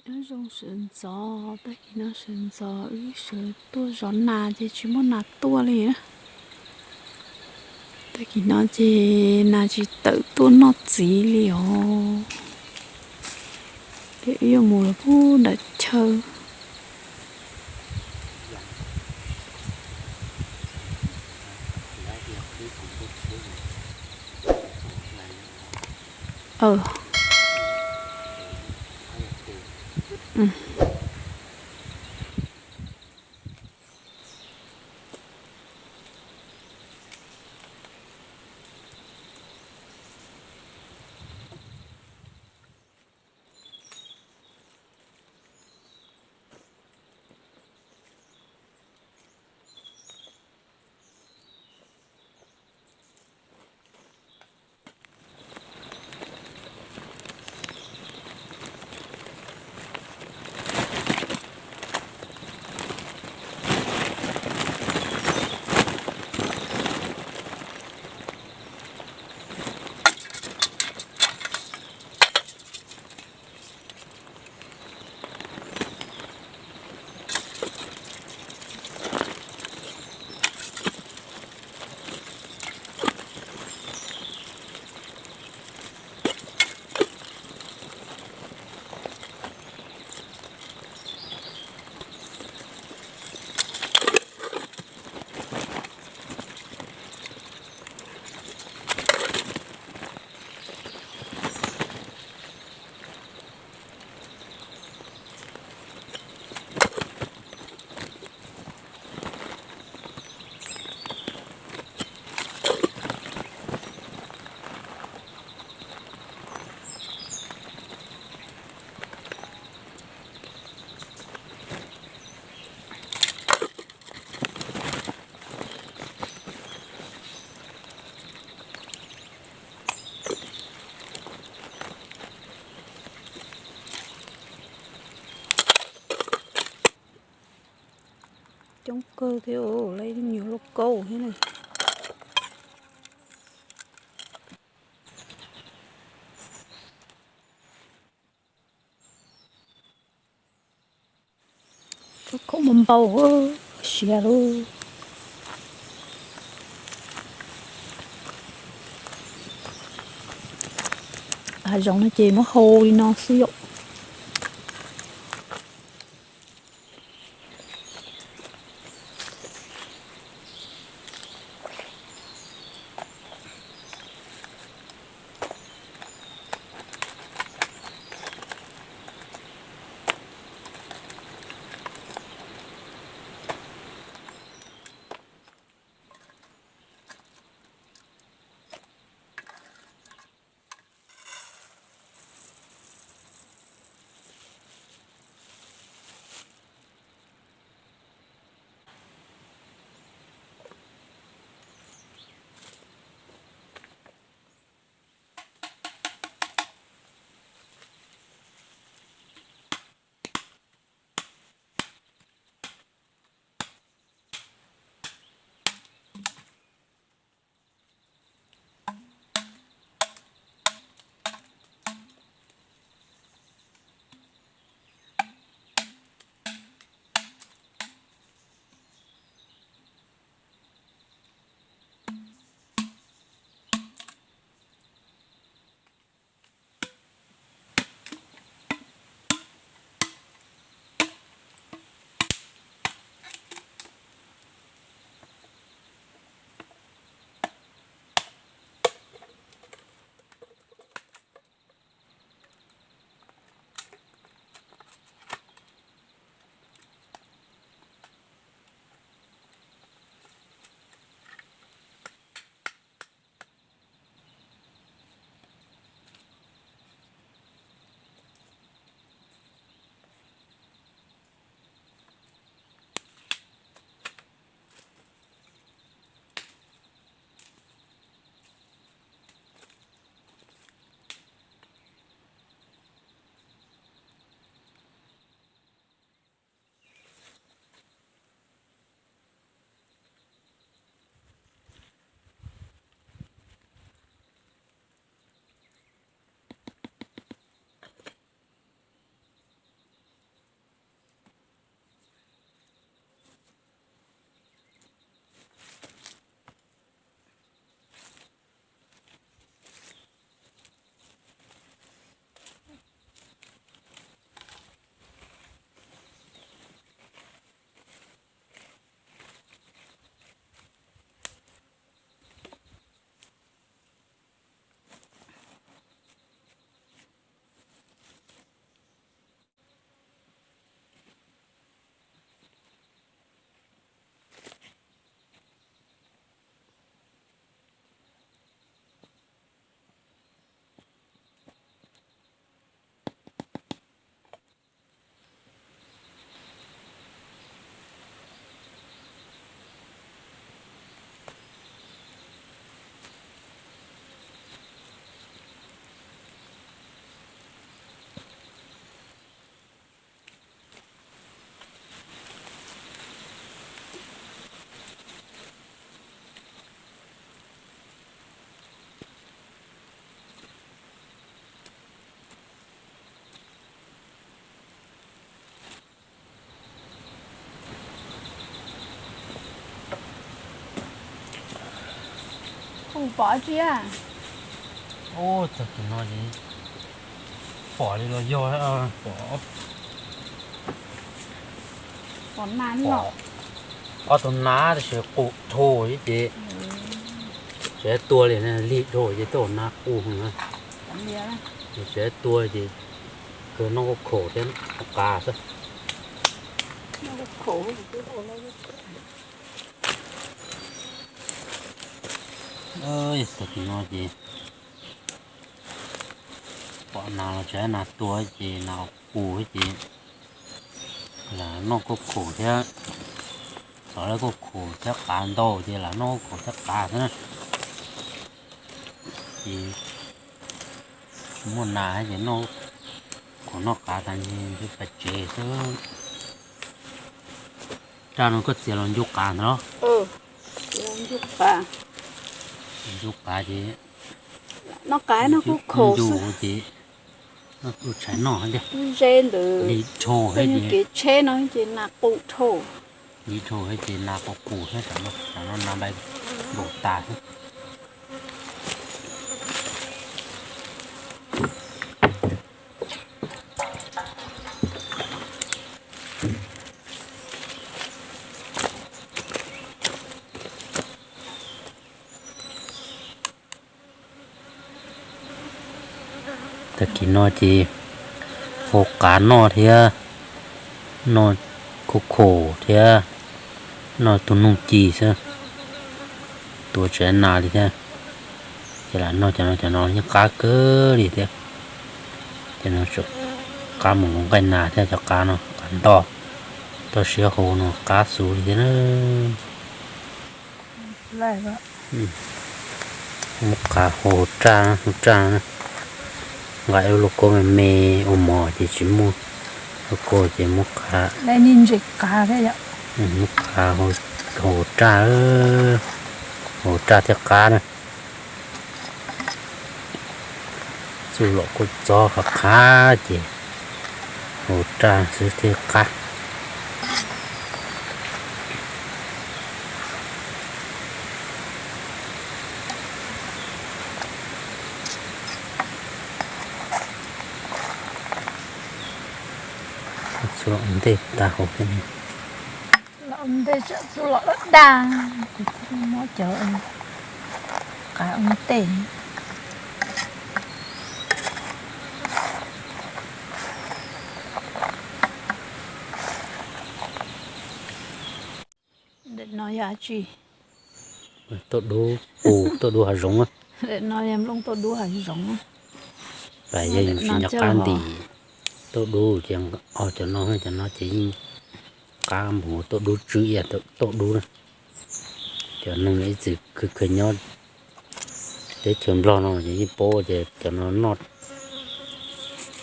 Nyob zoo sawv ntxov, tag kis no sawv ntxov wb sawv tuaj zov nas ces tsis muaj nas tuaj li na. Tag kis no ces nas tsis tawm tuaj noj txiv li os. Ces wb yuav mus los pub nram chaw. Coob kawg thiab, lawv me nyuam lauj kaub thiab ne. Khoom npau npau siav lauj. Hav zoov no ces muab hau li no xwb yom. Pom tsi a? Ub, tag kis no ces pom li los yog, pom, pom na, ob tug nab tab sis qus dhau ces tsis tua li, lig dhau ces tej zaum nab qus na. Tsis tua ces kawg noj khaub khaum thiab qav xwb. Tag kis no ces pom nas los tsis, nas tua ces nas qus ces lam noj khaub khaum thiab, xav lawv khaub khaum thiab qav ntau ces lam noj khaub khaum thiab qav xwb na. Ces muaj nas ces noj khaum noj qav tas ntshe pais tsev xwb. Raj no koj txiav los ncu qav ntag los? Ncu qav ces noj qav noj khaub khaum xwb ces noj tshais noj thiab. Ze ntawd li dhau thiab ces kev tsheb no ces nas qus dhau. Li dhau thiab ces nas qus qus thiab, tam no nas npau tas xwb. Tag kis no ces hau qav noj thiab, noj khaub khaum thiab, noj tus noog ci xwb, tua tsis nas li thiab. Ces lam noj cov no, cov no yeej qab kawg li thiab. Cov no qab mus nqaij nas thiab, cov qav no qav ntoj, toj siab hau no qab xus li thiab na. Muab qav hau raj, hau raj, nqa ib lub lauj kaub me me ua mov ces tsis muaj lauj kaub ces muab qav, muab qav hau raj, hau raj thiab qab na. Txuj lom kuj txob qhov qab ces hau raj xwb thiaj qab. Txuj lom ntej tag hauv thiab ne. Lom ntej txuj lom daj, kuv muab cov qav ua ntej. Ntawm no yog dab tsi? Tuaj dub qus, tuaj dub hav zoov. Ntawm no yog nplooj tuaj dub hav zoov. Yog yus tsis nco qab ntim tuaj dub ces, o, cov no, cov no ces yeej qab mus tuaj dub tswb ib yam tuaj dub na. Cov neeg ib txwm khwv khwv nyob teb chaws Nplog no ces yeej paub tias cov no noj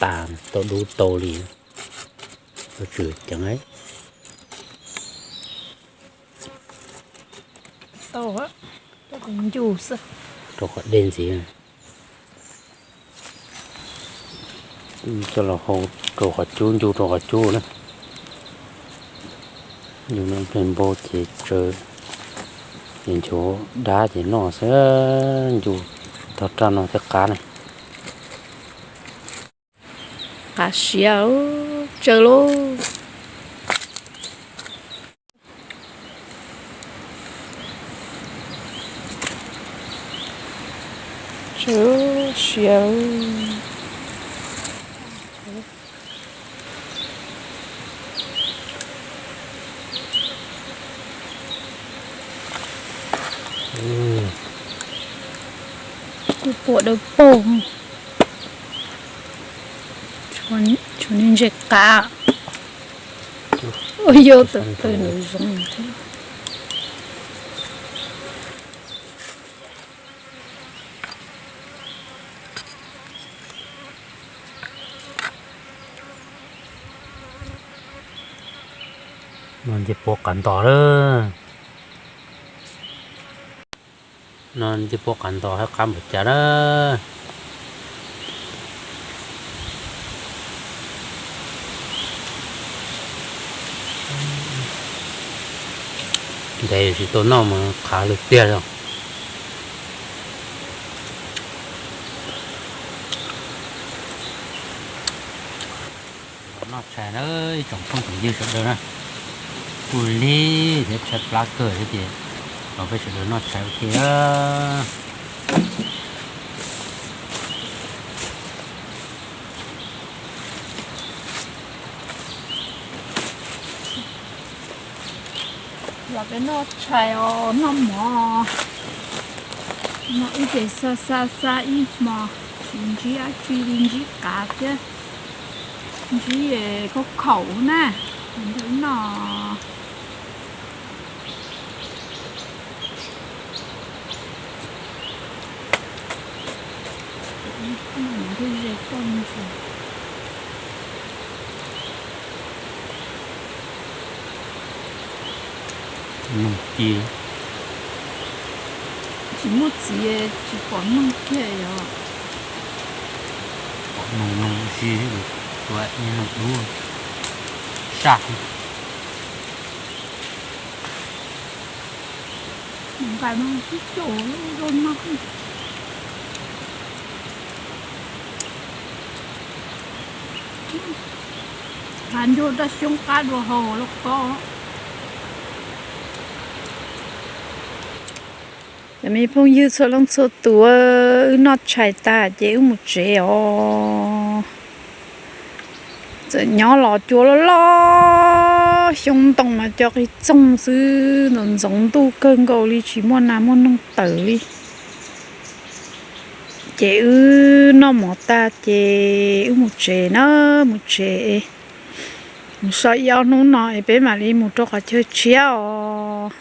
tas tuaj dub tau li. Tuaj tswm ceev. Rau qhov dej ntxiv, coj los hau rau qhov cub, ncu rau qhov cub na. Ncu no npau ces tsawv, ces nchuav dab ces noj xwb, ncu tog raj no thiaj qab na. Qav siav, tsawv lauj. Tsawv siav. Kuj puas dawb paug. Tshuav nej ntses qav. Ua yog tawm tawm nws zoo thiab. No ncej puab qav ntos lawm. No ncej puab qav ntos hab qab npaum cas lawm. Ntev tsis tau noj mas qhav lug tiag os. Noj tshais na ib tsoom phooj tsoom ywg sawv daws na, kuj lig thiab tshaib plab kawg thiab ces los peb sawv daws noj tshais ua ke na. Los peb noj tshais os, noj mov. Noj ib ces xa xa xa ib hmo, tsis ntsib dab tsi li, ntsib qav thiab ntsib khaub khaum na. Noj. Noog ci, tsis muaj txiv tsis pom noog kiag yog. Pom noog, noog si, tua noog dub, saj. Nqaim no sib caum zoo no. Hav ncuj daj xyoob qab dua hau lauj kaub. Cov me phooj ywg txhua leej txhua tus, wb noj tshais tas ces wb mus tsev os. Txawm nyob los cua loj loj, xyoob ntoo mas co qis txoog xwb, ntxoov ntxoov ntuj kawg nkaus li, tsis muaj nas muaj noog tawm li. Ces wb noj mov tag ces wb mus tsev na, mus tsev es mus so ib ob hnub no es peb mam li mus rau qhov chaw tshiab os.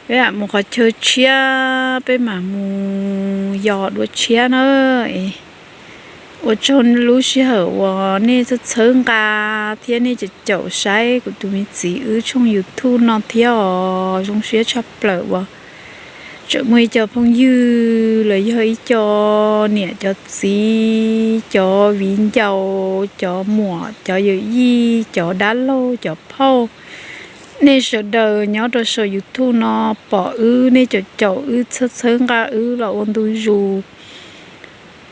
Peb mam mus qhov chaw tshiab, peb mam mus yos dua tshiab na. Ua tsaug lub sij hawm uas nej txhawb txhawb nqa thiab nej caum caum saib kuv tus me txiv wb tshooj YouTube no thiab os. Zoo siab tshaj plaws uas tseem muaj ib co phooj ywg los yog ib co niam cov txiv, cov viv ncaus, cov muam, cov yawm yij, cov dab laug, cov phauj, nej sawv daws nyob rau saum YouTube no pom wb, nej caum caum wb, txhawb txhawb nqa wb los ua ntu zus.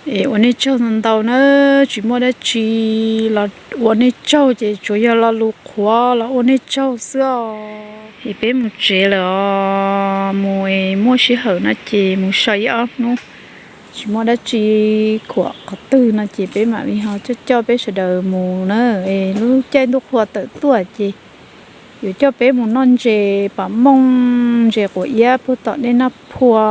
Es ua nej tsaug ntau ntau na, tsis muaj dab tsi los ua nej tsaug ces tsuas yog lo lus qhuav los ua nej tsaug xwb os. Es peb mus tsev lawm os, mus es muaj sij hawm no ces mus so ib ob hnub, tsis muaj dab tsi khuam qhov twg no ces peb mam li ho coj coj peb sawv daws mus na. Es lub caij ntuj qhua tawm tuaj ces yuav coj peb mus noj ntses pam mooj, ntses quav iab puag tom dej Naj Phua.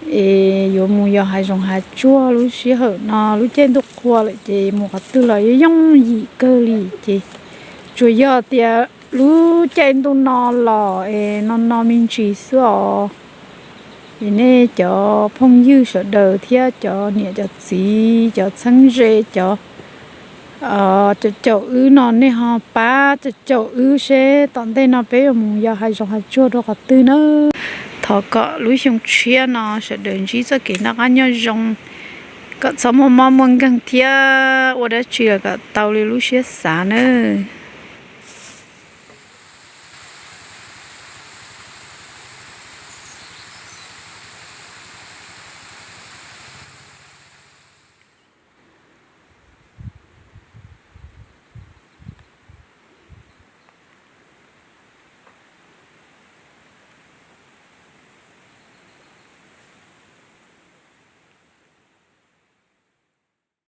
Es yuav mus yos hav zoov hav tsuag lub sij hawm no, lub caij ntuj qhua lawm ces mus qhov twg los yooj yooj yim kawg li ces tsuas yog tias lub caij ntuj no los es no no me ntsis xwb os. Es nej cov phooj ywg sawv daws thiab cov niam cov txiv, cov txheeb ze, cov caum caum wb no nej ho pab caum caum wb seb tom ntej no peb yuav mus yos hav zoov hav tsuag rau qhov twg na. Thov kom lub xyoo tshiab no sawv daws ntsib txoj kev noj qab nyob zoo, kom txhob muaj mob muaj nkeeg thiab ua dab tsi los kom tau li lub siab xav nawb.